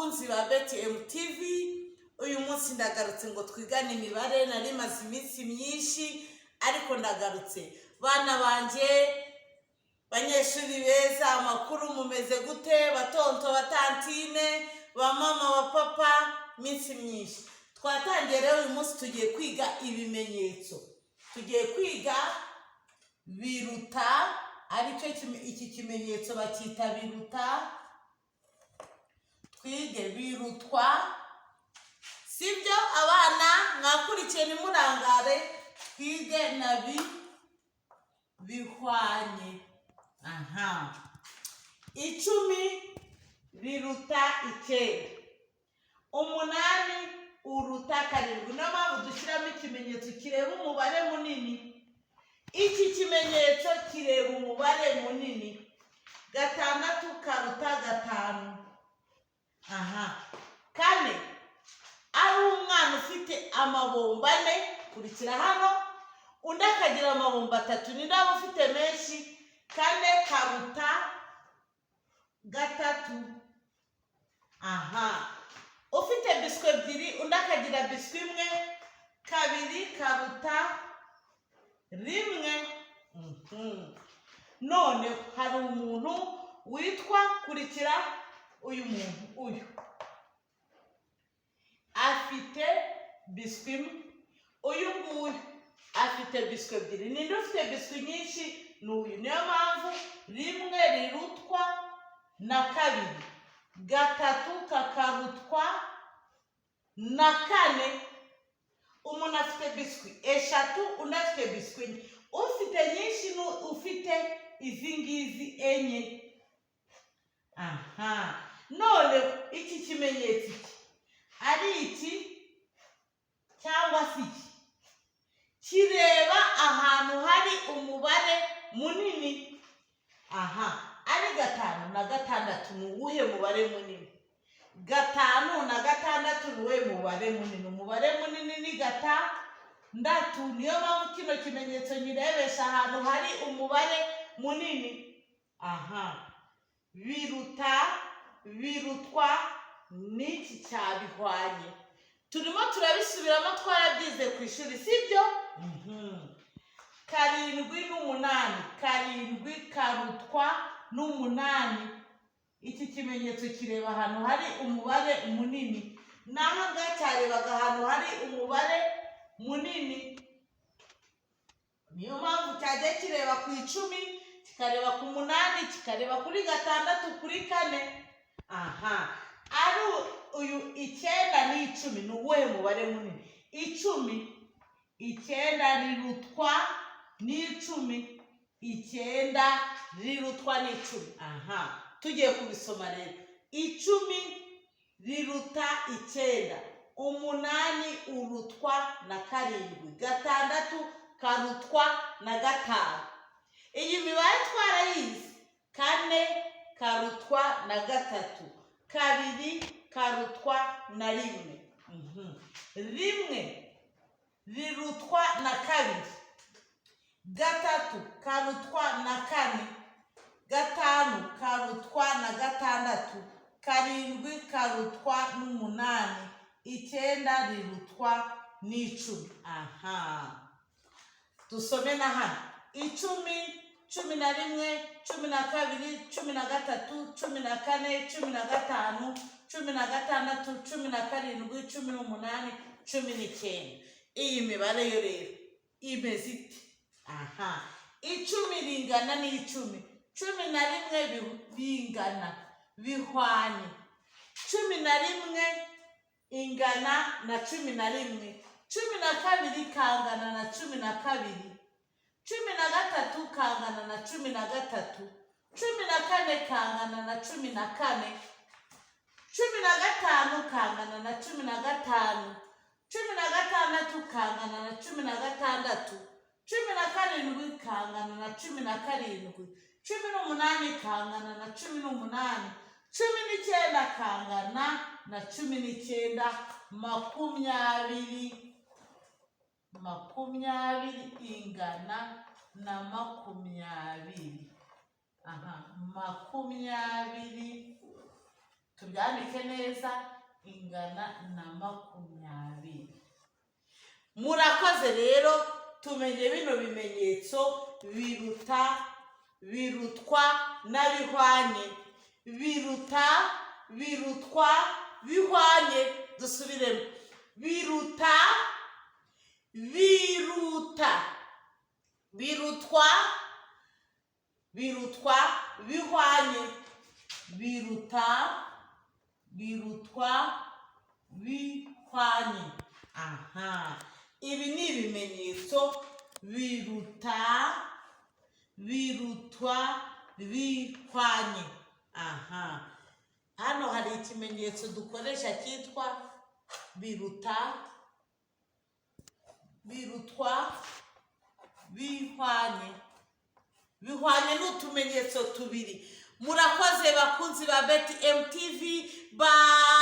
Bakunzi ba Beti MTV, uyu munsi ndagarutse ngo twigane imibare. Nari maze iminsi myinshi, ariko ndagarutse. Bana banjye, banyeshuri beza, amakuru? Mumeze gute? Batonto, batantine, ba mama, ba papa, iminsi myinshi. Twatangiye rero, uyu munsi tugiye kwiga ibimenyetso. Tugiye kwiga biruta, aricyo iki kimenyetso bacyita biruta. Twige birutwa, sibyo? Abana mwakurikiye, ntimurangare. Twige na bihwanye. Aha, 10 riruta 9, 8 uruta 7. Niyo mpamvu dushyiramo ikimenyetso kireba umubare munini. Iki kimenyetso kireba umubare munini. 6 karuta 5. Aha, 4, ari umwana ufite amabombo 4, kurikira hano, undi akagira amabombo 3, ni nawe ufite menshi? 4 karuta 3. Aha, ufite biswi 2, undi akagira biswi 1, 2 karuta 1. None hari umuntu witwa, kurikira uyu muntu, uyu afite biswi 1, uyu nguyu afite biswi 2. Ninde ufite biswi nyinshi? Ni uyu. Niyo mpamvu 1 rirutwa na 2, 3 kakarutwa na 4. Umuntu afite biswi 3, undi afite biswi 4. Ufite nyinshi ni ufite izi ngizi 4. Aha, none iki kimenyetso, iki ari iki cyangwa se iki, kireba ahantu hari umubare munini. Aha, ari 5 na 6, ni uwuhe mubare munini? 5 na 6, ni uwuhe mubare munini? Umubare munini ni 6. Niyo mpamvu kino kimenyetso nyirebesha ahantu hari umubare munini. Aha, biruta, birutwa n'iki cyabihwanye. Turimo turabisubiramo, twarabyize ku ishuri, sibyo? 7 n'8, 7 karutwa n'8. Iki kimenyetso kireba ahantu hari umubare munini. N'aha ngaha cyarebaga ahantu hari umubare munini. Niyo mpamvu cyajya kireba ku 10, kikareba ku 8, kikareba kuri 6, kuri 4. Aha, ari uyu 9 n'10, ni uwuhe mubare munini? 10. 9 rirutwa n'10, 9 rirutwa n'10. Aha, tugiye kubisoma rero. 10 riruta 9, 8 urutwa na 7, 6 karutwa na 5. Iyi mibare twarayizi. 4 karutwa na 3, 2 karutwa na 1. 1 rirutwa na 2, 3 karutwa na 4, 5 karutwa na 6, 7 karutwa n'8, 9 rirutwa n'10. Aha, dusome na hano: 10, 11, 12, 13, 14, 15, 16, 17, 18, 19. Iyi mibare yo rero imeze ite? Aha, 10 ringana n'10, 11 bingana, bihwanye. 11 ingana na 11, 12 kangana na 12, 13 kangana na 13, 14 kangana na 14, 15 kangana na 15, 16 kangana na 16, 17 kangana na 17, 18 kangana na 18, 19 kangana na 19. 20, 20 ingana na 20. Aha, 20. Tubyandike neza, ingana na 20. Murakoze. Rero tumenye bino bimenyetso: biruta, birutwa n'abihwanye. Biruta, birutwa, bihwanye. Dusubiremo: biruta, biruta, birutwa, birutwa, bihwanye. Biruta, birutwa, bihwanye. Aha, ibi ni ibimenyetso: biruta, birutwa, bihwanye. Aha hano hari ikimenyetso dukoresha cyitwa biruta, birutwa, bihwanye. Bihwanye ni utumenyetso tubiri. Murakoze, bakunzi ba Beti MTV. Bye.